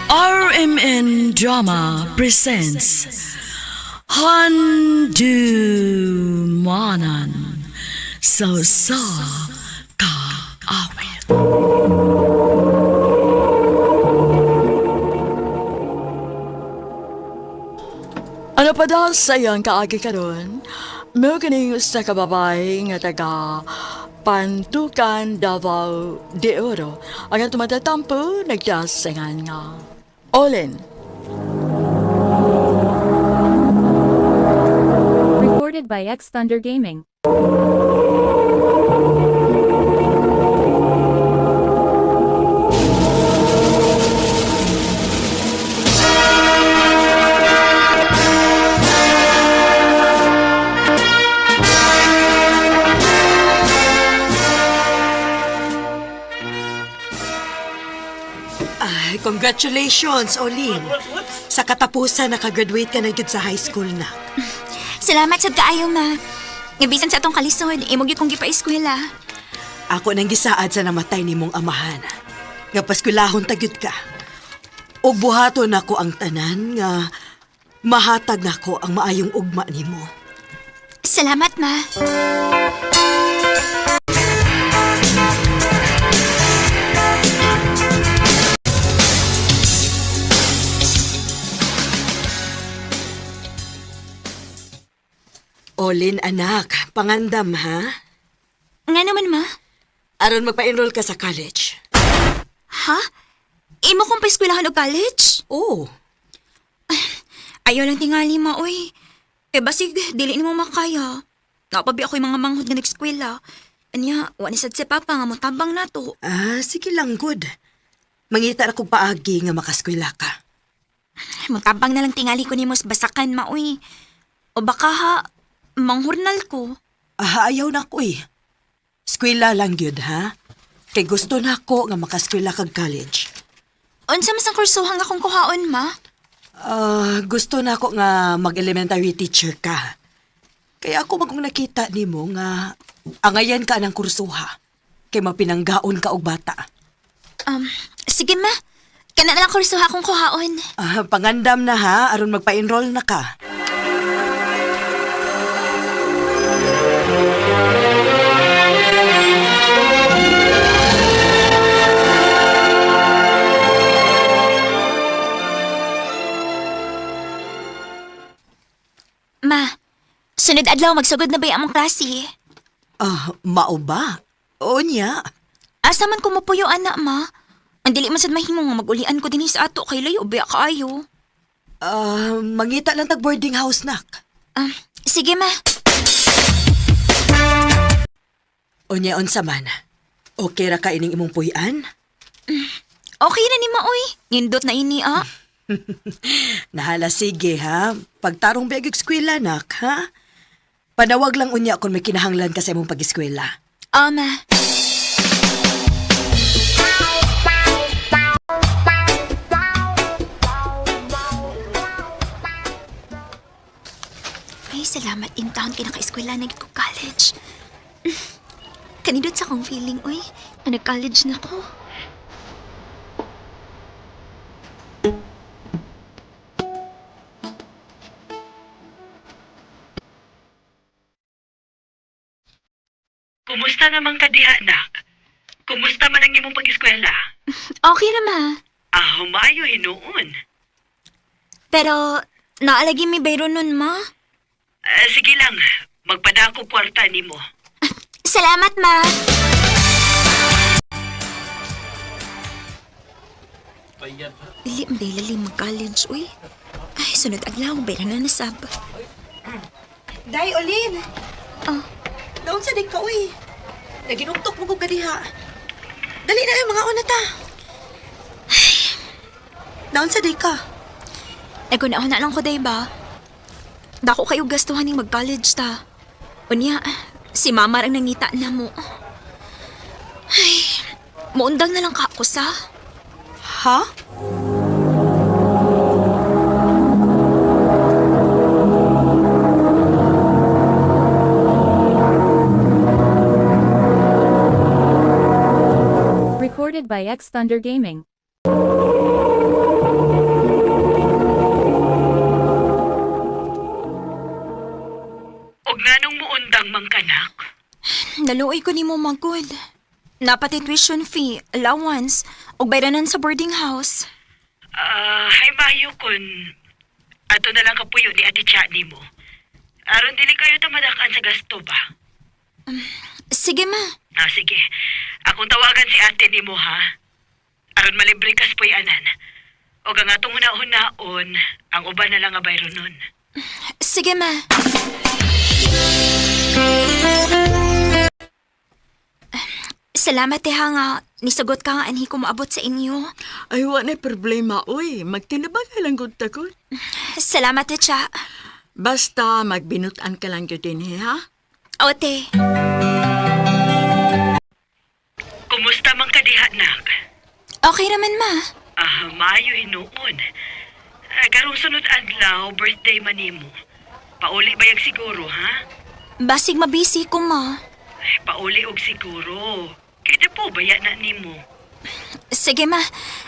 RMN Drama presents Handu Manan So Sa Kaawit. Ano pa daw sa iyang kaagi karon? Mo kining usa ka babae nga taga Pantukan, Davao de Oro. Ang atong matatampo nagdasingan nga Olin. Recorded by X Thunder Gaming. Ay, congratulations, Olin. Sa katapusan, nakagraduate ka na gyud sa high school na. Salamat sad kaayo, ma. Nga bisan sa atong kalisod, imo gyud kong gipa-eskwela. Ako nang gisaad sa namatay nimong amahan. Nga paskulahon ta gyud ka. Ug buhaton nako ang tanan nga mahatag nako ang maayong ugma nimo. Salamat, ma. Olin, anak, pangandam ha? Nga naman, ma. Aron magpa-enroll ka sa college. Ha? Imo kong paeskwelahan og college? Oo. Ayaw lang tingali, ma, oy. Kay basig, dili nimo makaya. Napabi ako'y mga manghod nga nag-eskwela. Anya, wa ni sad si Papa nga motabang nato. Ah, sige lang, good. Mangita ra kog paagi nga makaskwela ka. Motabang na lang tingali ko nimo sa basakan, ma, oy. O baka ha, manghurnal ko. Ah, ayaw na ko eh. Eskwela lang gyud ha. Kay gusto na ako nga makaskwela kag college. Unsa mas ang kursuhan nga akong kuhaon, ma? Ah, gusto na ako nga mag-elementary teacher ka. Kaya ako magkong nakita nimo nga angayan ka ng kursuha. Kay mapinanggaon ka og bata. Sige, ma. Kana na lang kursuha akong kuhaon. Ah, pangandam na ha, aron magpa-enroll na ka. Ma, sunod adlaw magsugod na ba yung among klase? Ah, mao ba? Oo niya. Asa man ko mapuyo, anak, ma? Ang dili man sad mahimo nga magulian ko dinhi sa ato kay layo biya kaayo. Ah, mangita lang tag boarding house nak. Ah, sige, ma. Unya unsa man. Okay ra ka ining imong puy-an? Okay na ni ma, oy. Nindot na ini, ah. Nahala sige ha. Pagtarong biag eskwela nak ha. Panawag lang unya kung may kinahanglan ka sa imong pag-eskwela. Ah, ma. Ay, salamat in town kay naka-eskwela na gid ko college. Kanindot sa akong feeling, oy. Na nag-college na ko. Kumusta naman ka diha, nak? Kumusta man ang imong pag-eskwela? Okay na, ma. Ah, humayo hinuon. Pero, naalagi mi bayro nun, ma. Ah, sige lang, magpadako kwarta nimo. Salamat, ma. Dili, maday lalim mag-college, uy. Ay, sunod adlaw, bayra na nasab. Day, Olin! Ah. Naon sa ka, uy? Naginugtok mo kong kadiha. Dali na yung mga una ta. Naon sa ka? Naguna na lang ko, day ba? Dako kayo gastuhan ning mag-college ta. Unya, si mama ang nangita na mo. Ay, muundang na lang ka ako sa. Ha? Recorded by X Thunder Gaming. Naluoy ko nimo magud. Napatay tuition fee, allowance, ug bayranan sa boarding house. Ah, hay maayo kun ato na lang kapuyo ni Ate Cha nimo. Aron dili kayo tamadakan sa gasto ba? Sige, ma. Ah, sige. Akong tawagan si ate nimo ha. Aron malibre kas puy-anan. Og ang atong huna-hunaon, ang uban na lang nga bayro nun. Sige, ma. Salamat, eh, ha, nga. Nisagot ka nga anhi ko moabot sa inyo. Ay, wa na problema, uy. Magtinabang ka lang gud takot. Salamat, eh, Cha. Basta magbinutan ka lang gyud din, ha? Ote. Kumusta man ka diha, nak? Okay raman, ma. Ah, maayo hinuon. Ah, karong sunod adlaw, birthday man nimo. Pauli bayag siguro, ha? Basig mabisi ko, ma. Ay, pauli og siguro. Kaya po baya na nimo. Sige, ma.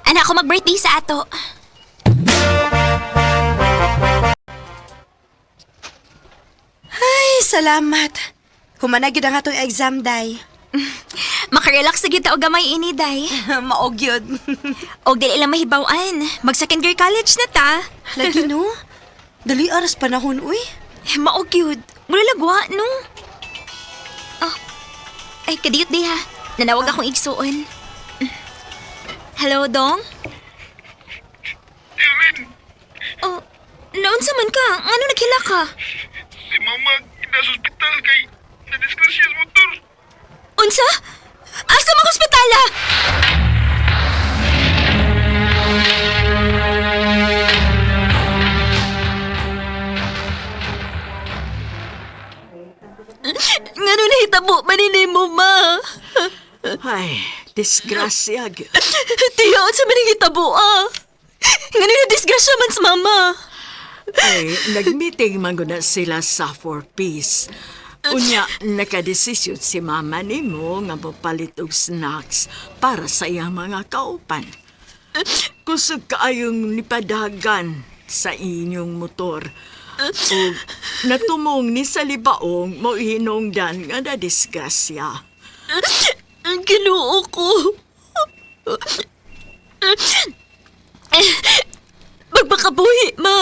Anak ko mag-birthday sa ato. Ay, salamat. Humana gyud ang atong exam, day. Makarelax na gyud ta og gamay ini, day. Maog yun. Og dili lang mahibaw-an. Mag second year college na ta. Lagi no? Dali aras panahon, uy. Maog gyud. Mula lagwa, no? Oh. Ay, kadiyot di ha. Nanawag akong igsuon. Hello, Dong? Erin, Oh, naunsa man ka? Ngano naghila ka? si mama nasa ospital kay nadisgrasya sa motor. Unsa? Asa man ospitala? Ngano nahitabo man mo, ma? Ay, disgrasya gyud. Tiya, unsa man ang hitabo, ah? Ngano na disgrasya man sa mama? Ay, nag-meeting man gud na sila sa For Peace. Unya, nakadesisyon si mama nimo nga mopalit og snacks para sa iyang mga kaupan. Kusog kaayong nipadagan sa inyong motor. O natumong ni sa libaong mo hinungdan nga nadisgrasya. Ang Ginoo ko. Magpakabuhi, ma.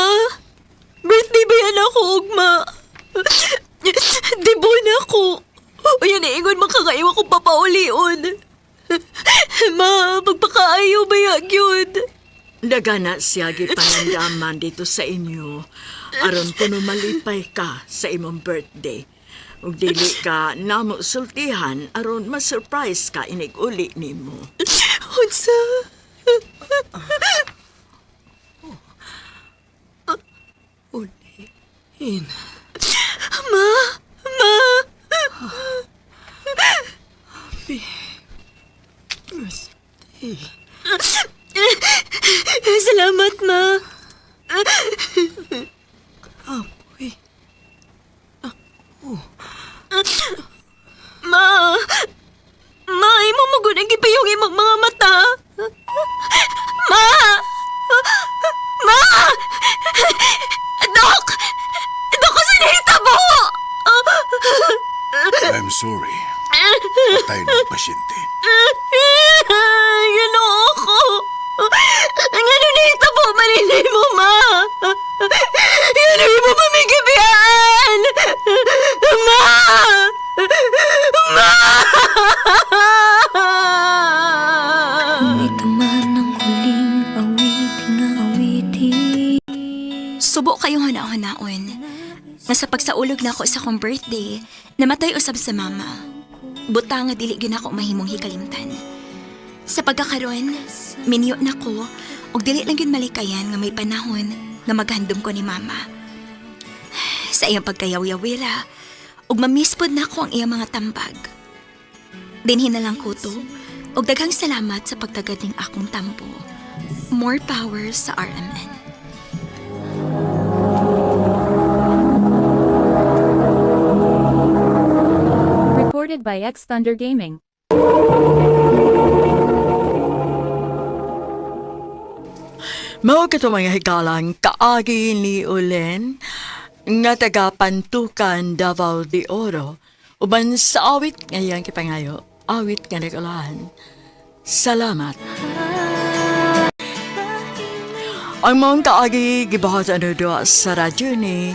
Birthday ba yan ako, ugma? Dibo na ako. O yan, iingon makakaiwa kong papaulion. Ma, magpakaayo ba yan yun? Nagana siya gipanandaman dito sa inyo aron kuno malipay ka sa imong birthday. Ug dili ka namo sultihan aron ma-surprise ka inig-uli nimo. Unsa? In. Ma! Ma! Birthday. Salamat, ma. Apoy. Ma! Ma, imo mo gud ang gipayong imong mga mata. Ma! Ma! Dok! Dok, kasi nahitabo! I'm sorry. Patay ng pasyente. Ginoo ko! Ngano nahitabo maninay mo, ma? Ngano imo mamigibiyaan? Ma! Ma! Subo kayo huna-hunaon. Nga sa pagsaulog na ako sa akong birthday, namatay usab sa mama. Buta nga dili gyud ako mahimong hikalimtan. Sa pagkakaron, minyo na ko ug dili lang gyud malikayan nga may panahon nga maghandom ko ni mama. Sa iyang pagkayaw-yawira, ug mamispod na ko ang iyang mga tambag. Dinhi na lang ko to, ug daghang salamat sa pagtagad ning akong tampo. More power sa RMN. Recorded by X Thunder Gaming. Mao kato mga higalang kaagi ni Ulen nga taga Pantukan, Davao de Oro. Uban sa awit nga iyang kipangayo, awit nga nagulahan. Salamat. Ang maong kaagi gibuhat ano doa sa radyo ni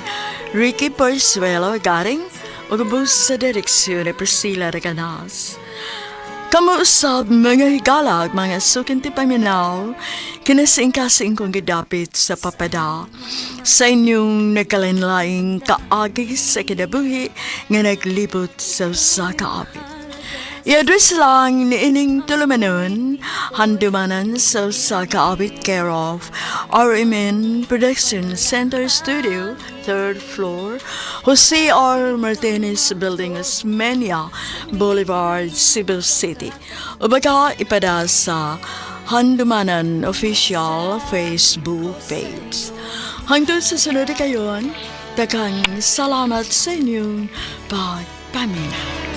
Ricky Persuelo Garing ug ubos sa direksyon ni Priscilla Reganas. Kamo usab mga higalag, mga suking ti paminaw, kinasingkasing kong gidapit sa papada sa inyong nagkalinlaing kaagi sa kinabuhi nga naglibot sa usa ka awit. I-address lang ni ining tulumanon, handumanan sa usa ka awit, care of RMN Production Center Studio, third floor, Jose R. Martinez Building, Osmeña Boulevard, Cebu City. O baka ipada sa Handumanan Official Facebook page. Hangtod sa sunod kayon, daghang salamat sa inyong pagpaminaw.